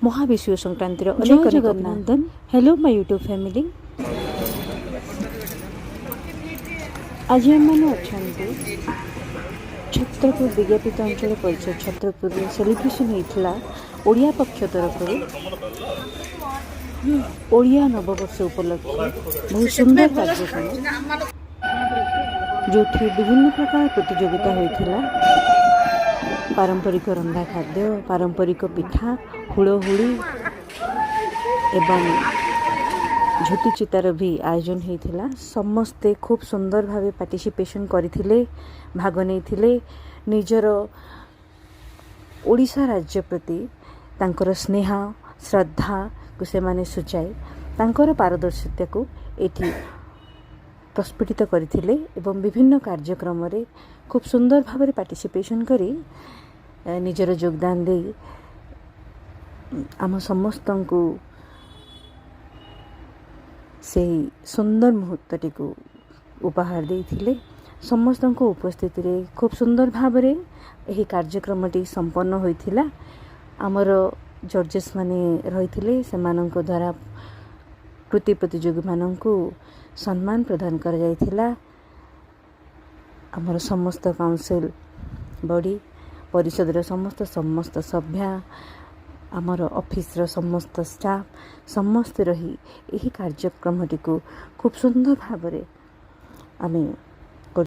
ମହାବିଷୁବ ସଂକ୍ରାନ୍ତିର ଜୟ ଅନେକ ଅନେକ ଜଗନ୍ନାଥ। ଅଭିନନ୍ଦନ। Hello my YouTube family. ଆଜି ଆମମାନେ ଅଛନ୍ତି ଛତ୍ରପୁର ବିଜ୍ଞାପିତ ଅଞ୍ଚଳ ପରିଷଦ ଛତ୍ରପୁରରେ। ସେଲିବ୍ରେସନ୍ ହେଇଥିଲା ଓଡ଼ିଆ ପକ୍ଷ ତରଫରୁ ଓଡ଼ିଆ ନବବର୍ଷ ଉପଲକ୍ଷେ ବହୁତ ସୁନ୍ଦର କାର୍ଯ୍ୟକ୍ରମ, ଯେଉଁଠି ବିଭିନ୍ନ ପ୍ରକାର ପ୍ରତିଯୋଗିତା ହୋଇଥିଲା। ପାରମ୍ପରିକ ରନ୍ଧା ଖାଦ୍ୟ, ପାରମ୍ପରିକ ପିଠା, ହୁଳହୁଳି ଏବଂ ଝୋଟି ଚିତାର ବି ଆୟୋଜନ ହେଇଥିଲା। ସମସ୍ତେ ଖୁବ୍ ସୁନ୍ଦର ଭାବେ ପାର୍ଟିସିପେସନ୍ କରିଥିଲେ, ଭାଗ ନେଇଥିଲେ। ନିଜର ଓଡ଼ିଶା ରାଜ୍ୟ ପ୍ରତି ତାଙ୍କର ସ୍ନେହ ଶ୍ରଦ୍ଧାକୁ ସେମାନେ ସୂଚାଇ ତାଙ୍କର ପାରଦର୍ଶିତାକୁ ଏଠି ପ୍ରସ୍ଫୁଟିତ କରିଥିଲେ ଏବଂ ବିଭିନ୍ନ କାର୍ଯ୍ୟକ୍ରମରେ ଖୁବ୍ ସୁନ୍ଦର ଭାବରେ ପାର୍ଟିସିପେସନ୍ କରି ନିଜର ଯୋଗଦାନ ଦେଇ ଆମ ସମସ୍ତଙ୍କୁ ସେହି ସୁନ୍ଦର ମୁହୂର୍ତ୍ତଟିକୁ ଉପହାର ଦେଇଥିଲେ। ସମସ୍ତଙ୍କ ଉପସ୍ଥିତିରେ ଖୁବ୍ ସୁନ୍ଦର ଭାବରେ ଏହି କାର୍ଯ୍ୟକ୍ରମଟି ସମ୍ପନ୍ନ ହୋଇଥିଲା। ଆମର ଜଜେସ୍ ମାନେ ରହିଥିଲେ, ସେମାନଙ୍କ ଦ୍ୱାରା କୃତି ପ୍ରତିଯୋଗୀମାନଙ୍କୁ ସମ୍ମାନ ପ୍ରଦାନ କରାଯାଇଥିଲା। ଆମର ସମସ୍ତ କାଉନସିଲ୍ ବଡ଼ି ପରିଷଦର ସମସ୍ତ ସମସ୍ତ ସଭ୍ୟା, ଆମର ଅଫିସର ସମସ୍ତ ଷ୍ଟାଫ୍, ସମସ୍ତେ ରହି ଏହି କାର୍ଯ୍ୟକ୍ରମଟିକୁ ଖୁବ୍ ସୁନ୍ଦର ଭାବରେ ଆମେ